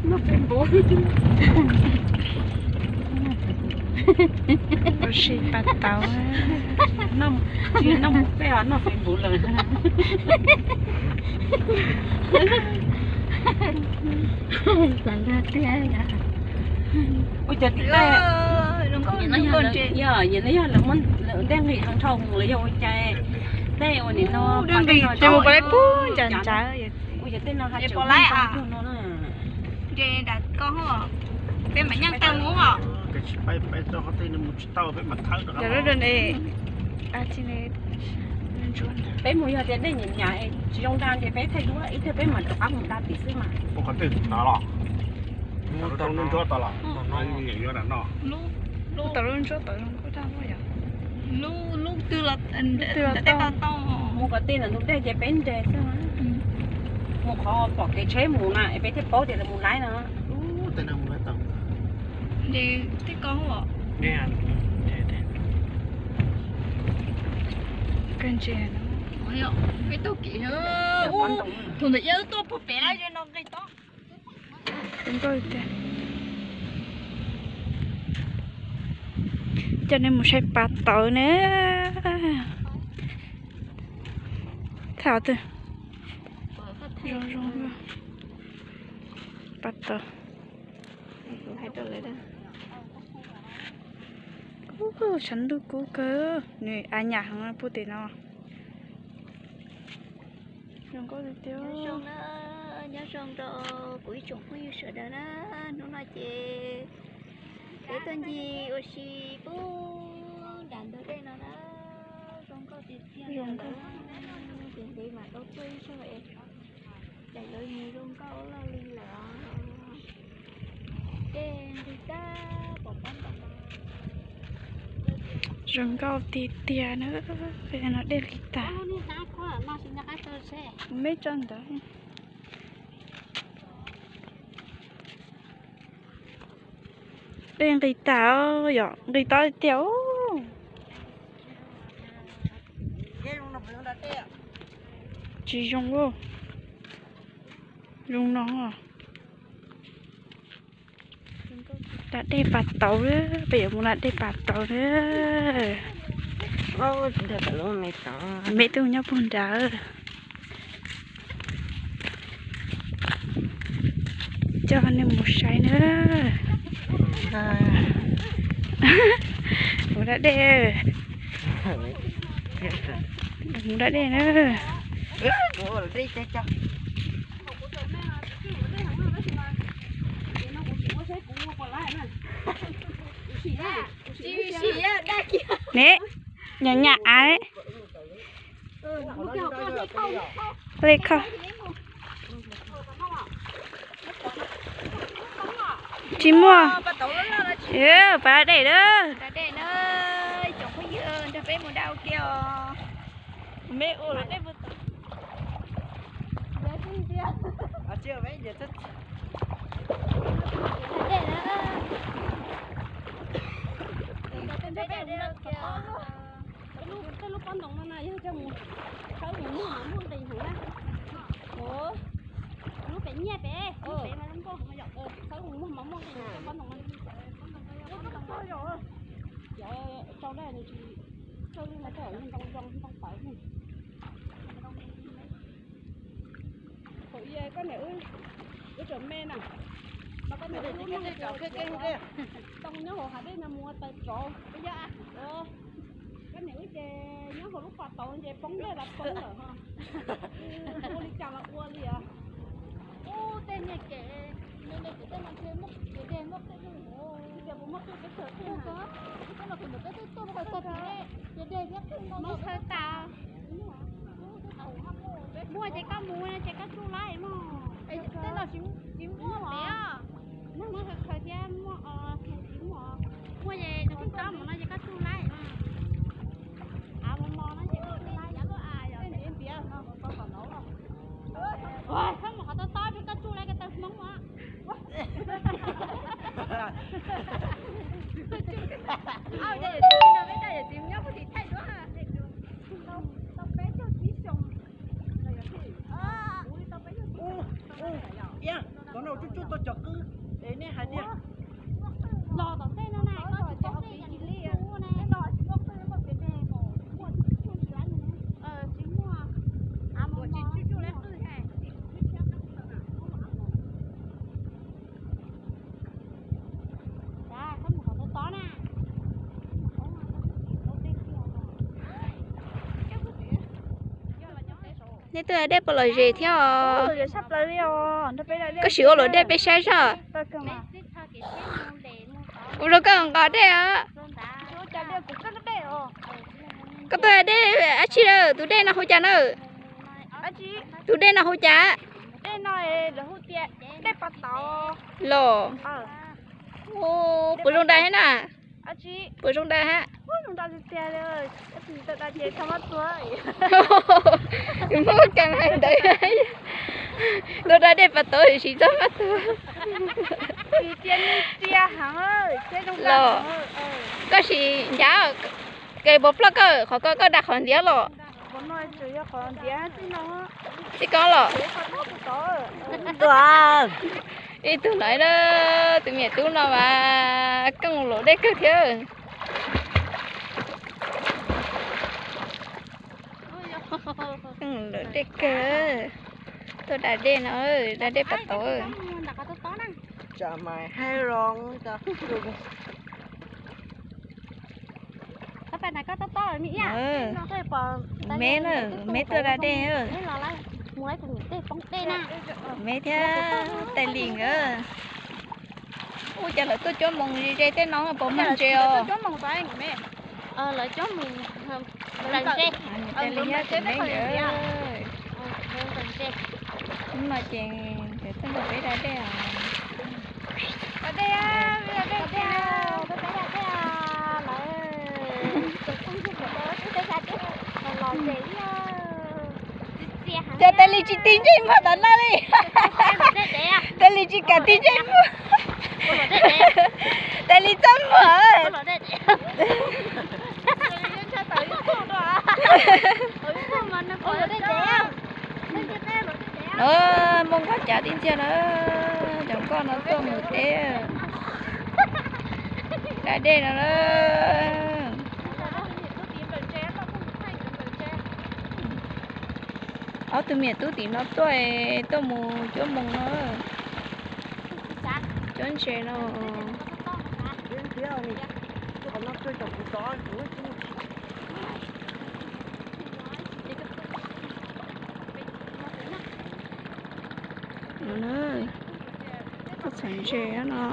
Noj Facebook. Ua si pas tauv. Noj, tsis noj peb os, noj Facebook lawm. Ua cas tim tej, yog, yog lawv muab dej nqis heev dhau mus los yog ua cas, tej ua nim no, ces mus pom lawv pub ncaws ncaws, ua cas tej no ha tseem pom lawv tuag no na. Ces nram ko, peb mam nyeej taw mus os. Yog lub, peb mus yog tias dej nyam nyam tsis zoo da ces peb thaij duab ib pliag peb mam rov qab mus da tim xwb mas. Mus tau lub ntsuab tod los, mus tau lub ntsuab tod zoo nkauj tag yom. Lub twg los tau, mus kom tej ntawm ntug dej ces peb nres xwb. Mus qhov pom kev tsheb mus na es peb thiaj paub tias lawv mus laib no. Tej ko, peb taug kev, thaum ntawd yog tuaj puag pem lawm no nqis tod. Coj nej mus saib pas tauv na. Thaum twg zoo zoo, pas tauv. Kub, tshav ntuj kub kawg, nws a nyam heev puag tim no. Zoo nkauj tiag tiag. Nyob zoo na, nyob zoo rau kuv ib tsoom phooj ywg sawv daws na. Hnub no ces peb tuaj ncig ua si puag nram ntug dej no na. Zoo nkauj tiag tiag, zoo nkauj. Ces ntev mam tau tuaj ib zaug es cas yuav mus zoo nkauj loj li lawm os. Dej nqis tag pom pob ntoo. Zoo nkauj tiag tiag na, no dej nqis tag. Me tso ntawd. Dej nqis tag yom, nqis tag tiag. Tsis zoo, zoo no. Da dej pas tauv, peb yuav mus da dej pas tauv na. Me tub nyob puag nrad. Coj nej mus saib na. Mus da dej. Mus da dej na. Ne, nyam nyam av. Li kho. Tsis muaj. Pas dej na. Tej lub pob ntoo no na yog coj mus khawb mus muag mas muaj nqis heev na. Lub pem nyiaj pem, lub pem mas zoo nkauj heev yom, khawb mus muag mas muaj nqis heev pob ntoo no. Cov rau daj nws tsis, rau li mas tej ntoo zoo ntoo tawv. Thaum ub koj niam wb, wb tseem me na, mas koj niam wb lub neej ces ntoo nyob hauv hav dej no mus ua taws tsov. Koj niam wb ces nyob hauv lub pas tauv ces poob dej los poob lawm ho. Ua li cas los ua li os. Ub, tej niag kev, niag kev tej no ntshe muaj kev deg muaj qij, tias puas muaj qij peb txawm qij na. Tej no kuv ntawm peb twb tuaj txog tim kev deg thiab qij ntau, muaj thawj tas. Muaj ces koj mus no ces koj tsuj laib mog. Tej no tsis muaj los? Muaj khaws thiab muaj, tsis muaj. Muaj ces nws kuj tob mus no ces koj tsuj laib. Av mos mos no ces koj tsuj laib. Txhob mus qhov tob tob, koj tsuj laib koj taw hmoob os. Tau peb caug tsib xyoo. Tsuj tsuj tau cov qwj es nej hais tias los tom ntej no na, koj tsis tau qwj li ne. Tsis muaj. Tsis tsuj tsuj lawv qwj. Nej tuaj da dej puas lom zem thiab os? Koj sim ua luam dej peb saib zog. Kuv zoo koj nqos dej os. Koj tuaj da dej dab tsi lawm? Tus dej no hu cas na? Tus dej no hu cas? Los, puas zoo da thiab na? Puas zoo da hab? Muab kas hais ntawd, tuaj da dej pas tauv tsis txhob mab tuag. Los, koj sim ncav, kev puas ploj koj qhov ko koj da qhov ntiav los. Txij ko los. Ib tug no na, tus me tub no mas kooj luam dej kawg thiab. Kooj luam dej kawg. Tuaj da dej no, da dej pas tauv. Mev na, mev tuaj da dej. Mev thiab Tais Lis nkawd. Ua cas lawv tuaj cuab moos ze ze tej no puas muaj ntses os? Tais Lis thiab Tais Mev nkawd. Hnub no ces nkawd tuaj nrog peb da dej os. Cas Tais Lis tsis tig ntsej muag tom no li? Tais Lis tsis kam tig ntsej muag. Tais Lis txaj muag. No, muaj nkoj cav tib ntxiag na, cov nkoj no tuaj mus teb da dej no na. Ob tug me tub tim no tuaj, tuaj mus cuab moos no, cuab ntses no. Tuaj txhom ntses no.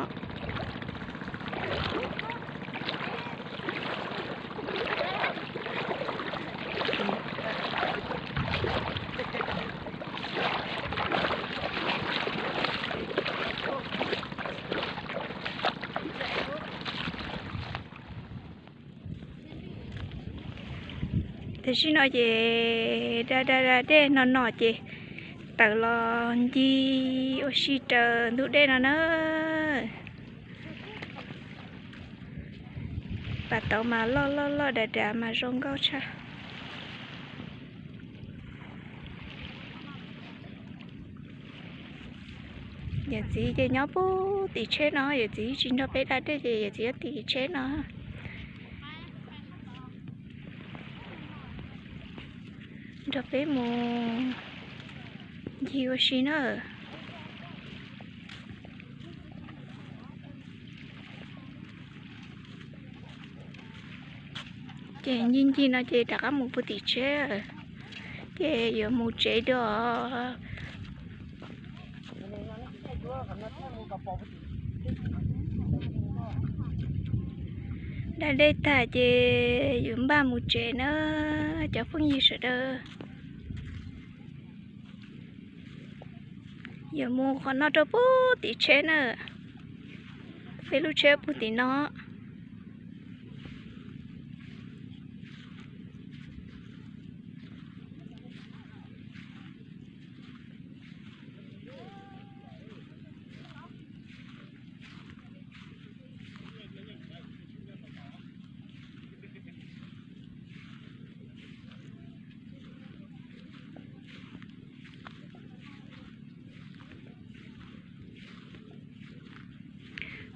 Tam sim no ces da da da dej no no ces tawm los ncig ua si raws ntug dej no na. Pas tauv mas loj loj loj dav dav mas zoo nkauj tshaj. Yawm txiv ces nyob puag tim tsheb no, yawm txiv tsis nrog peb da dej ces yawm txiv nyob tim tsheb no. Nrog peb mus ncig ua si na. Ces ncig ncig no ces rov qab mus puag tim tsheb, ces yuav mus tsev dua. Da dej tag ces yuav npaj mus tsev na cov phooj ywg sawv daws. Yuav mus qhov no rau puag tim tsheb na. Peb lub tsheb puag tim no.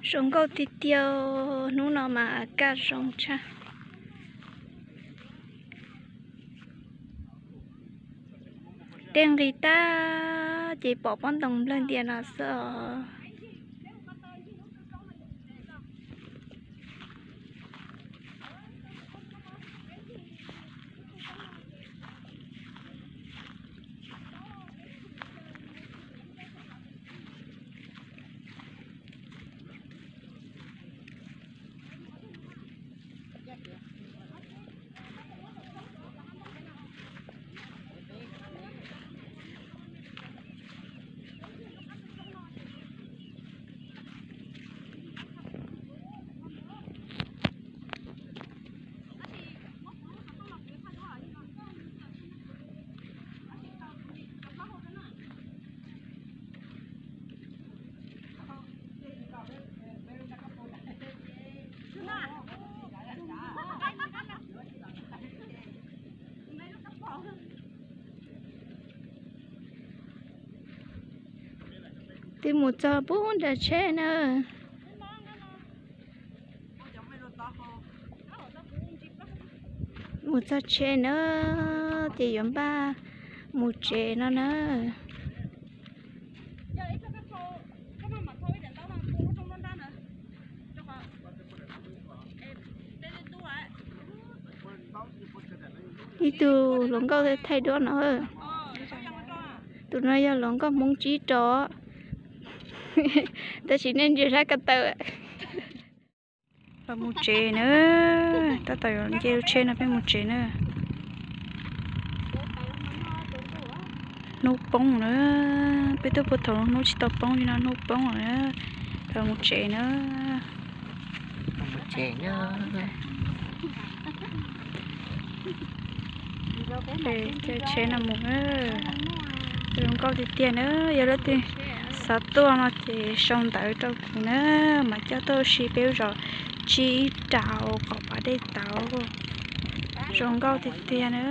Zoo nkauj tiag tiag, hnub no mas kaj zoo tshaj. Dej nqis tag ces pom pob ntoos nplawg ntias no xwb os. Twb mus txog pub nram tsheb na. Mus txog tsheb na, ces yuav npaj mus tsev no na. Ib tug hluas nkauj thaij duab no. Tus no yog hluas nkauj Hmoob tsib rau, tab sis nej ntsia sab ko taw. Los mus tsev na, tab tom yuav nce lub tsheb no peb mus tsev na. Hnub poob na, peb tuaj puag thaum hnub tsis tau poob li no hnub poob lawm na. Los mus tsev na. Caij tsheb no mus, zoo nkauj tiag tiag na. Yog leej twg xav tuaj no ces sau ntawv rau kuv na, mam coj tuaj ua si peb lub zos tsib rau qhov pas dej tauv. Zoo nkauj tiag tiag na.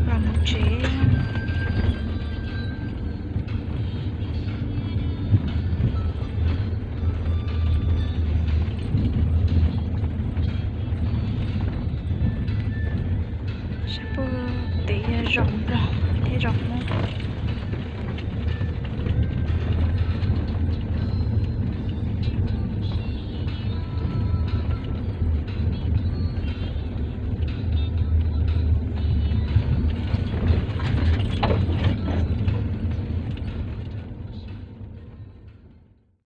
Los mus tsev. Sab puag tim yog zos Nplog thiab zos Hmoob.